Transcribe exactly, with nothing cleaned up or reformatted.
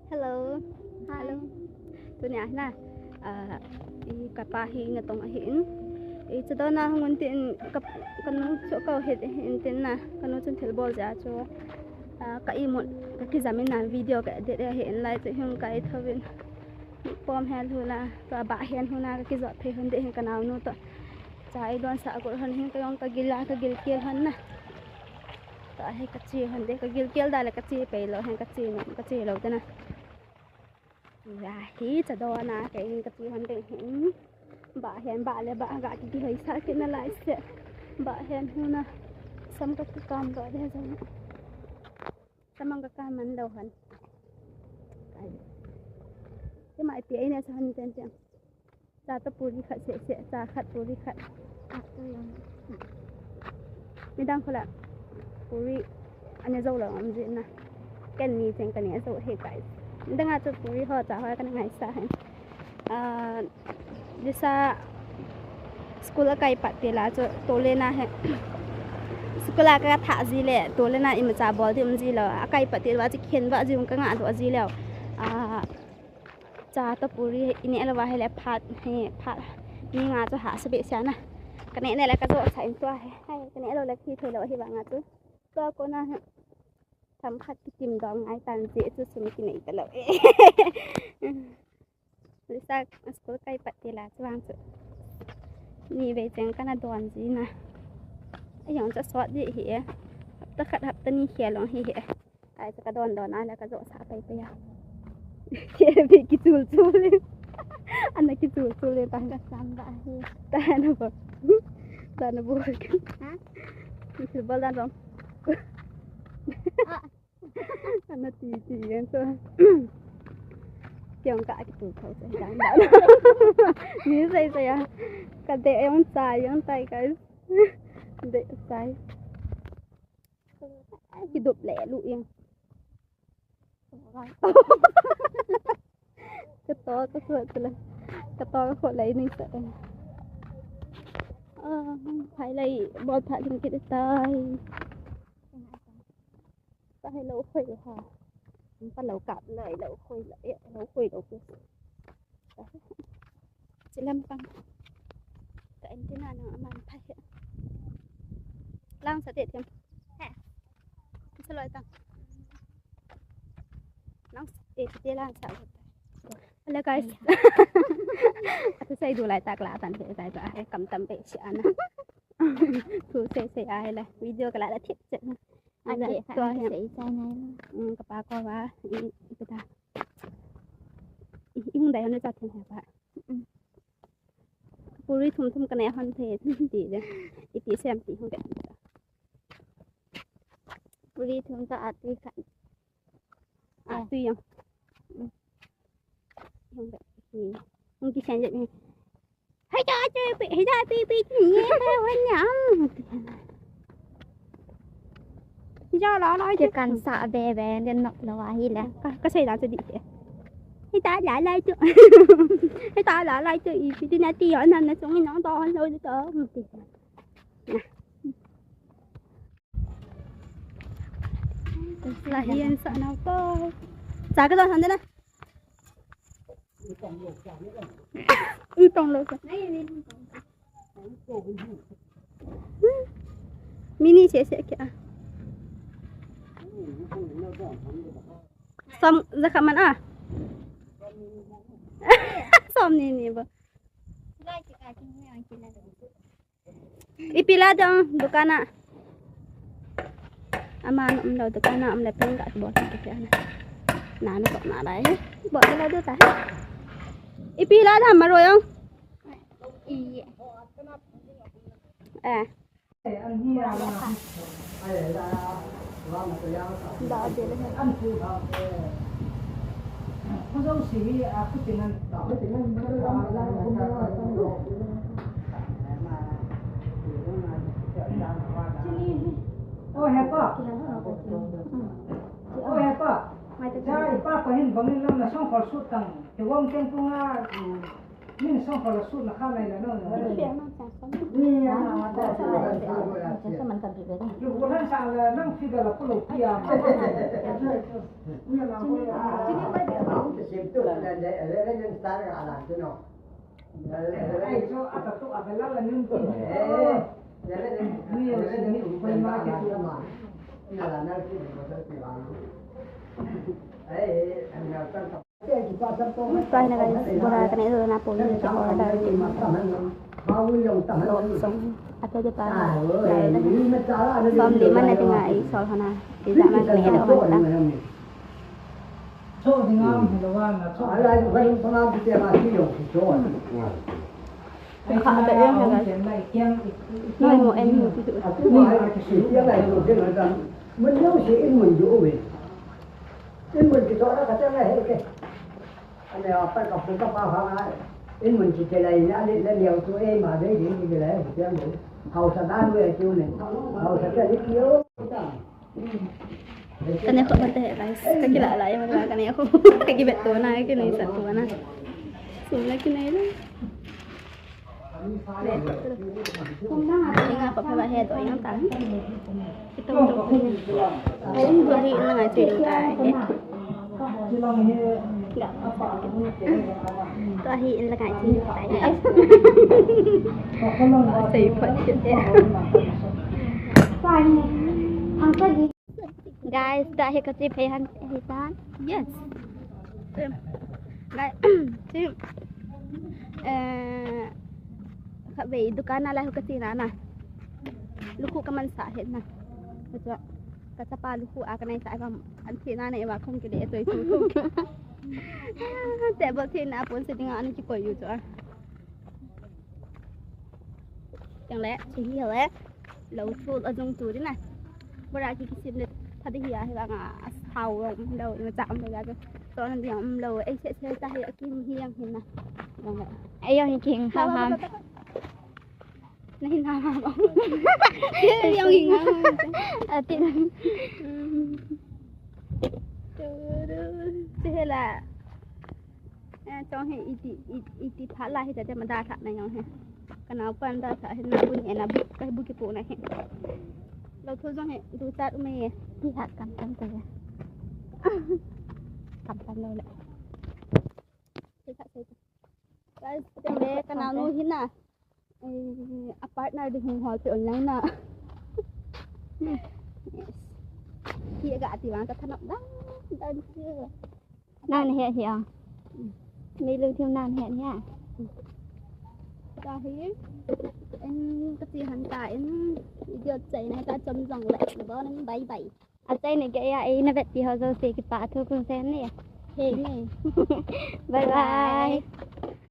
Hello. Hello. Tunia hi na, ah, i kapa hi natong ahin. I chadona hung un tin ka, kanu chu kau het ahin tin na, kanu chun thil bol jeh a chu, ah, ka imut, ka kijam in na video ka edit ahin lai chu hung kai thovin. Pom hel huna, tua ba hen huna ka kijot phei hun de hin ka naunu to. Cha i don sa ko hon hin ka jong ka gil a, ka gil kel hon na. Tua hi ka chi hon de, ka gil kel da le ka chi pei lou hin ka chi nom, ka chi lou te na. Tua hi chadona ka in ka chi hon de hin. Ba hen ba le ba ga ki hoi sa ki na lai se. Ba hen huna sam ka ki kam ga de jong. Samang ka ka man lou han. Ai. Te mai pi ai ne sa han ten ten. Cha to puri khat se se, cha khat puri khat. Midang khola puri ane jo lou am jin na. Ken ni cheng ka ne jo he kai. Midang a chu puri ho cha ho ka na ngai sa hen. Ah, Lisa school a kai pat te la chu tole na he. School a ka tha ji le tole na imacha bol di um ji lou. A kai pat te la chu khen ba ji um ka nga do ji lou. Ah, cha to puri i ne lou va he le phat he phat ni nga chu ha sa be sia na. Ka ne ne le ka jo sa in tua he. Hai ka ne lou le ki thei lou hi ba nga chu. Tua ko na he. Tham khat ki tim dong ngai tan je chu sum ki nei ta lou. Lisa school kai pat te la chuang chu. Ni vei cheng ka na don ji na. A jong chu sot ji hi e. Hapta khat hapta ni khel long hi e. Ai chu ka don don a la ka jo sa pai pai a. Ke be ki chul chul le. Ana ki chul chul le ta. Ka sam ba hi. Ta na bo. Ta na bo. Ha? Ki chul bol dan long. Ah. Ana ti ti yan to. Kiong ka ki tu thau sai dan dan. Ni sai sai ya. Ka de yang sai yang tai guys. De sai. Ki dup le lu yang. Ka to ka khut le. Ka to ka khut le ni sa. Ah, phai lai bol pha ling ki tai. Ka he lou khoi ha. Ka lou kap lai lou khoi lou e lou khoi lou ke. Chilam kang. Ka antenna nang aman phai he. Lang sa te them. He. Sa loi tang. Lang sa te te lang sa. Hello guys. Atu sai du lai tak la tan pe tai ba. Kam tam pe si ana. Thu sei sei a hi la video ka la la thip chet na. Ake to hi sei sai nai. Um, ka pa ko ba i, i ka ta. I, i hung dai hon cha thun ha ba. Puri thum thum ka ne hon the ti de. I ti sem ti hung de. Puri thum ta ati kha. Ati yang. Hung de. Hung ki sen de. Hai cha cha pi, hai cha pi pi ni hai wan nyam. Cha la la Ke kan sa be be den nok lo wa hi le. Ka, ka sei la chu di te. Hai ta la la chu. Hai ta la la chu i pi ti na ti yo na na chung ni nong to lo to. La yen sa na to. Cha ka to san de na. Itong lo sa. Mini se se kya. Som zakha man a. Som ni ni bo. Ipi la dong dukan a. Ama na um lo dukan a um le peng ka bol ki ke na. Na na ko na lai. Bol la du ta. Ipi la da ma ro yong. Eh. O hepa. O hepa. Cha ipa ko hin bangin lam na song khol sut tang. Ke wam teng tunga. Min song khol sut na kha mai la no. Ni ya. Cha man kan pi be. Lu ko han sa la nang fi da la ko lo pi ya. Ni ya la ko ya. Tua hi na guys, bora kanei lona poi, order. Lok song, ate te pa. Som li man na dinga i sol hona. Ti ja man kanei lona. Kha be em he guys. Noi mo em. Mun neo si in mun ju uve. In mun ki tora ka tena he ke. Ane apa ka pu ka pa ha ngai. In mun ki te lai na le le neo tu e ma de de ki lai hu tiang de. Hausa dan ve ki ne. Hausa ka ni ki o. Kanei kho bante guys. Ka kila la ya ma kanei kho. Ka ki bet to na ki nei sa to na. Sum na ki nei la. Inga pa phaba he do yang ta. Ito to ko ni. Ai in do hi in la ngai chi ta he. Ga. To hi in la ngai chi ta he. Sai phat chi te. Guys, ta hi ka chi phei han hi tan. Yes. Guys, chi, eh, kha vei dukan na lai hu ka chi na na. Lukhu ka man sa het na. Ka chua, ka chapa lukhu a ka nai sa ka an thi na na e wa khong ki de toi tu tu. Table thi na pon se dinga an chi koi u chua. Chang le, chi hi le. Lo thu a jong tu din a. Bora ki kisim le, pha di hi a, hi vang a, a sao lo, lo, lo cha lo ya. To nan di lo, ei se se ta hi a kim hi yang hin na. Vang le. Ei yang hi king ha ha. Na hin ha ha. Ei yang hin ha ha. A tin. Chi he la. Eh, chong he iti, iti, iti pha la he ta te ma da tha na yong he. Ka nao pan da tha he na bu ni na bu, ka bu ki pu na he. Lo thu jong he du chat u me. Ti ha kam kam ta ya. Kam kam lo le. Ti ha sai. Guys, te me ka nao nu hi na. Eh, a partner di hung hol pe on lang na. Yes. Hi ga ti vang ka thanop dan, dan ti. Nang he hi a. Me lu thiu nang he hi a. Ka hi. En ka ti han ta en. Video chai na ka chom jong le. Bo nan bye bye. Achai ni ke ya, ei na vet ti ho jouse kipa thu kun sen ni. He ni. Bye bye. Bye.